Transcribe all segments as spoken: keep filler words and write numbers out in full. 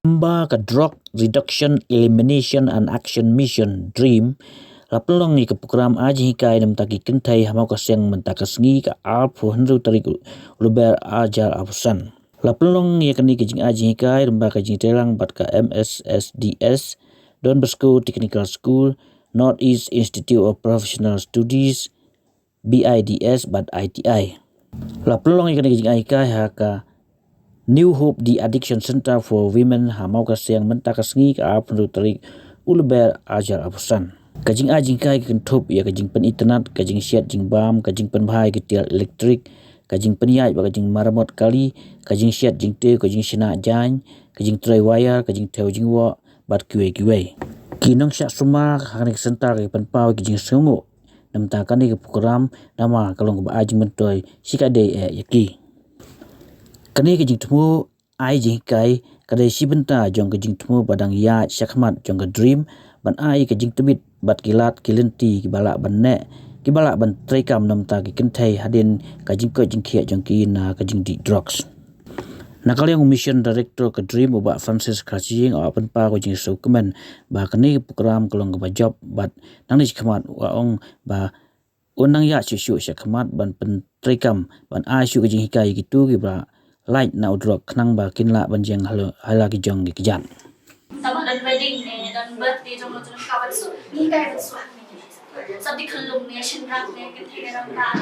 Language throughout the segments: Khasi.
Kumba ka Drug Reduction, Elimination and Action Mission, DREAM, la pynlong ïa ka program ai jinghikai namar ki kynthei ha Mawkasiang mynta ka sngi ka arphew hynriew tarik u Lber ar hajar arphew san. La pynlong ïa kane ka jingai jinghikai lyngba ka jingtreilang bad ka M S S D S, Don Bosco Technical School, North East Institute of Professional Studies, B I D S bad I T I. La pynlong ïa kane ka jingai hikai ha ka New Hope De-Addiction Center for Women ha Mawkasiang mynta ka sngi ka arphew hynriew tarik u Lber ar hajar arphew san. Ka jingai jinghikai ka kynthup ïa ka jingpynitynnad, ka jingshet jingbam, ka jingpynbha ïa ki tiar elektrik, ka jingpynïaid bad ka jingmaramot kali, ka jingshet jingtiew, ka jingshna jaiñ, ka jingtrei wire, ka jingthew jingwoh bad kiwei kiwei. Ki nongshah sumar ha kane ka center ki pynpaw ïa ki jingsngewnguh namar kane ka program namar ka long kaba ai jingmyntoi shikatdei eh ïa ki. Kane ka jingthmu ai jinghikai ka dei shi bynta jong ka jingthmu ba dang ïaid shakhmat jong ka DREAM ban ai ka jingtbit bad ki lad ki lynti kiba lah ban neh, kiba lah ban treikam namar ki kynthei hadien ka jingkoit jingkhiah jong ki na ka jingdih drugs. Na ka liang u Mission Director ka DREAM u Bah Francis Kharshiying u la pynpaw ka jingsngewkmen ba kane ka program ka long kaba jop bad nangne shakhmat u la ong ba un nang ïaid shuh shuh shakhmat ban pyntreikam ban ai shuh ka jinghikai ïa kito kiba lait na u drok khnang ba kin lah ban jeng ha la, ha la ki jong ki kjat. Tang ba don wedding ne, don birthday jong la jong ka ban shu ngi hikai ban shu ha kine ki. Sah dei khyllung ne, shynrang ne, kynthei ne, rangbah.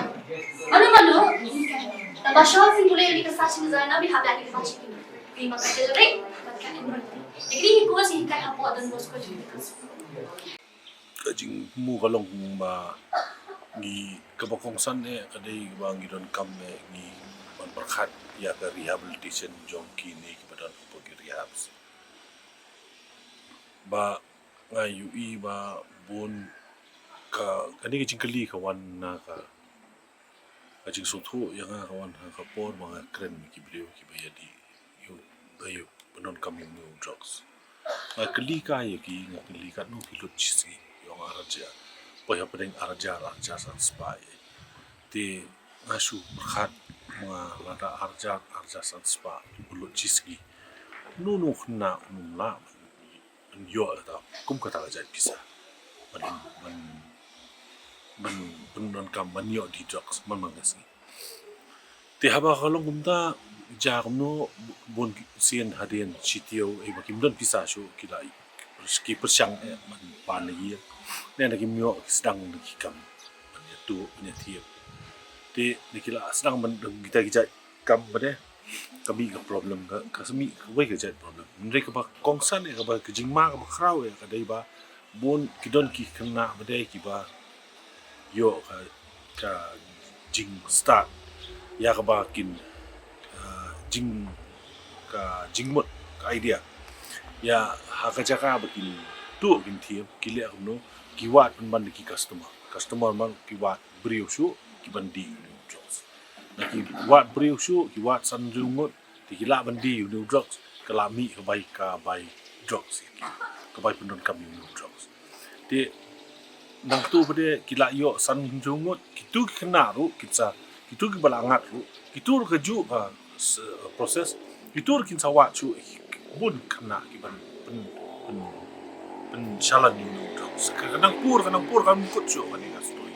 Mano mano ngi hikai. Tang ba shu phi pule ïa ka sah shin design na bi hap ïa ka sah shin. Ngi ma ka jewelry, ma ka embroidery. Ngi ngi ko sah hikai hapoh Don Bosco Technical School. Ka jingthmu ka long ba ngi kaba kongsan eh ka dei ba ngi donkam eh ngi ban pyrkhat ïa ka rehabilitation jong kine kiba don hapoh ki rehabs. Ba nga ïohi ba bun ka, kane ka jingkylli ka wan na ka, ka jingsngewthuh ïa nga ka wan ha ka por ba nga kren ïa ki briew kiba ïadei ïa u, ïa u, ba donkam ïa u drugs. Nga kylli kai ïa ki, nga kylli katno ki lut shi sngi, ki ong ar hajar. Poi hapdeng ar hajar, ar hajar san spah. Te nga shu pyrkhat, nga lada ar hajar, ar hajar san spah u lut shi sngi. Uno uno u khynnah um lah ban ïoh kata, kum kata ka jait pisa ban, ban, ban, ban donkam ban ïoh dih drugs man man ka sngi. Te haba ka long kumta, jia kumno, bun sien hadien shi taïew, eh, ba kim don pisa shuh, ki la, ki pyrshang eh ban pan ïa. Ne na kim ïoh ki sdang na ki kam ban ïathuh, ban ïathiap. Te ne ki la sdang ban don kita ki jait kam ba dei ka mih ka problem, ka, ka mih kawei ka jait problem. Hynrei kaba kongsan eh, kaba ka jingma kaba khraw eh ka dei ba bun ki don ki khynnah ba dei kiba ïoh ka, ka jingstad ïa kaba kin, ah, jing, ka jingmut, ka idea. Ïa ha ka jaka ba kin tuh kin thiam, ki leh kumno, ki wad pynban da ki customer. Customer man ki wad briew shuh ki ban dih ïa une u drugs. Na ki wad briew shuh, ki wad san hynriew ngut, te ki lah ban dih ïa une u drugs, ka lah mih ka bai, ka bai drugs ïa ki, ka bai pyndonkam ïa une u drugs. Te nangtu pat de ki lah ïoh san hynriew ngut, kito ki khynnah ruh kin sa, kito kiba la ngat ruh, kito ruh kajuh ka s-, process, kito ruh kin sa wad shuh, bun khynnah ki ban pyn, pyn, pynshalan ïa une u drugs. Ka, ka nang pur, ka nang pur, ka nang kut shuh kane ka story.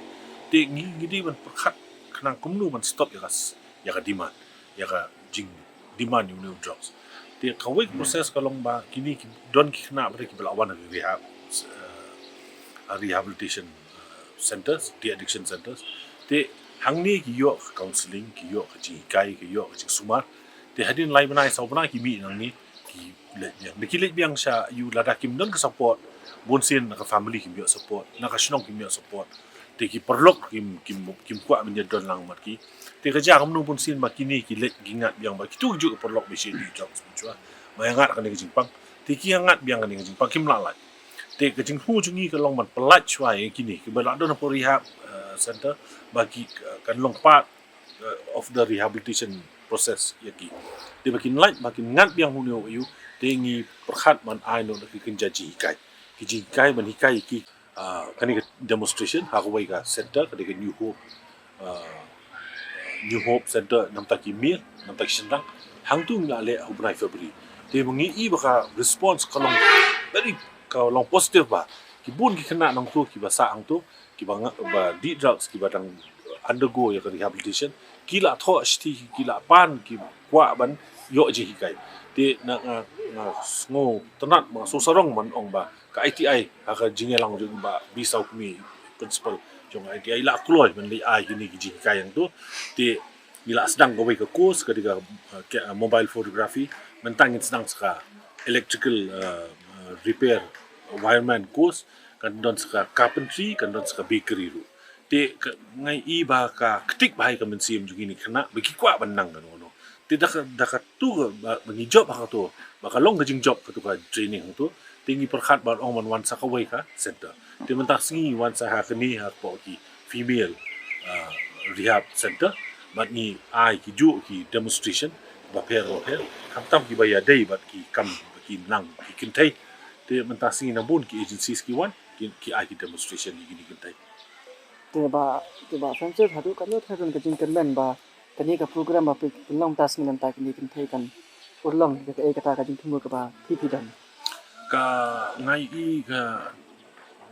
Te ngi, ngi dei ban pyrkhat khnang kumno ban stop ïa ka s-, ïa ka demand, ïa ka jing demand ïa une u drugs. Te kawei ka process ka long ba kine ki don ki khynnah ba dei kiba la wan ha rehab, eh, rehabilitation, eh, centers, de-addiction centers. Te hangne ki ïoh ka counselling, ki ïoh ka jinghikai, ki ïoh ka jingsumar. Te hadien lai bnai saw bnai ki mih nangne, ki leit biang. Da ki leit biang sha ïu, lada kim don ka support, bun sien na ka family kim ïoh support, na ka shnong kim ïoh support. Te ki paralok kim, kim, kim kwah ban ïadon lang bad ki. Te ka jia kumno bun sien ba kine ki leit ki ngat biang ba kito kajuh ka paralok ba shu dih drugs mynshuwa. Ba ïa ngat kane ka jingpang. Te ki ïa ngat biang kane ka jingpang, kim lah lait. Te ka jingthmu jong ngi ka long ban pyllait shuwa ïa kine kiba la don hapoh rehab, eh, center, ba ki, eh, kan long part, eh, of the rehabilitation process ïa ki. Te ba kin lait, ba kin ngat biang une u ïu, te ngi pyrkhat ban ai noh da ki kynja jinghikai. Ki jinghikai ban hikai ïa ki, ah, kane ka demonstration ha kawei ka center, ka dei ka New Hope, ah, New Hope Center, namar ki mih, namar ki shynrang. Hangtu ngi la leh ha u bnai February. Te ma ngi i ba ka response ka long very, ka long positive bha. Ki bun ki khynnah nangtu kiba sah hangtu, kiba nga, ba dih drugs, kiba dang undergo ïa ka rehabilitation, ki la thoh shithi, ki la pan, ki kwah ban ïoh jinghikai. Te na nga, nga sngew tynnat, nga sngew sarong ban ong ba ka I T I ha ka jingïalang jong i Bah B Sawkmie, principal jong I T I, i la kloi ban leit ai kine ki jinghikai hangtu. Te ngi la sdang kawei ka course, ka dei ka, uh, ke-, uh, mobile photography. Mynta ngin sdang sa ka electrical, uh, uh, repair, wireman course, kan don sa ka carpentry, kan don sa ka bakery ruh. Te ka, nga i ba ka ktik bha ïa ka mynsiem jong kine ki khynnah ba ki kwah ban nang kano kano. Te da ka, da katu ka, ba, ba ngi jop ha katu, ba ka long ka jingjob katu ka training hangtu, te ngi pyrkhat ban ong ban wan sa kawei ka center. Te mynta ka sngi ngi wan sa ha kane, ha kpoh ki female, ah, rehab center, bad ngi ai kijuh ki demonstration bapher bapher, khamtam kiba ïadei bad ki kam ba ki nang, ki kynthei. Te mynta ka sngi na bun ki agencies ki wan, ki, ki ai ki demonstration ïa kine ki kynthei. Te Bah, te Bah Francis, haduh katno tang ka jingkyrmen ba kane ka program ba phi pynlong mynta ka sngi na ka bynta kine ki kynthei kan urlong ïa kaei kata ka jingthmu kaba phi phi don? Ka, nga i ka,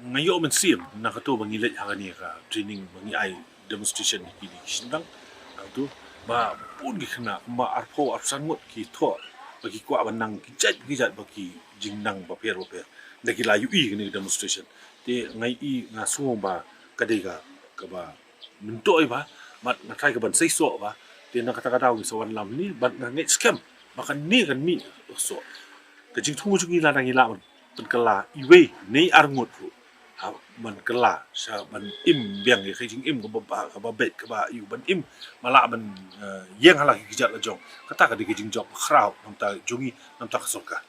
nga ïoh mynsiem na katu ba ngi leit ha kane ka training, ba ngi ai demonstration ïa kine ki shynrang. Hangtu ba bun ki khynnah, kumba arphew arphew san ngut ki thoh ba ki kwah ban nang ki jait ki jait ba ki jingnang bapher bapher. Da ki la ïohi kane ka demonstration. Te nga i, nga sngew ba ka dei ka, kaba myntoi bha, bad nga tharai ka ban seisoh bha. Te na kata ka daw ngi sa wanlam hangne, bad nga ngeit skhem ba kane kan mih soh. Ka jingthmu jong ngi lada ngi lah ban pynkylla iwei ne ar ngut ruh, ha, ban kylla sha ban im biang ïa ka jingim kaba bha, kaba beit, kaba ïoh ban im, ba lah ban, eh, ïeng ha la ki kjat la jong. Kata ka dei ka jingjop khraw na ka bynta jong ngi, na ka bynta ka sorkar.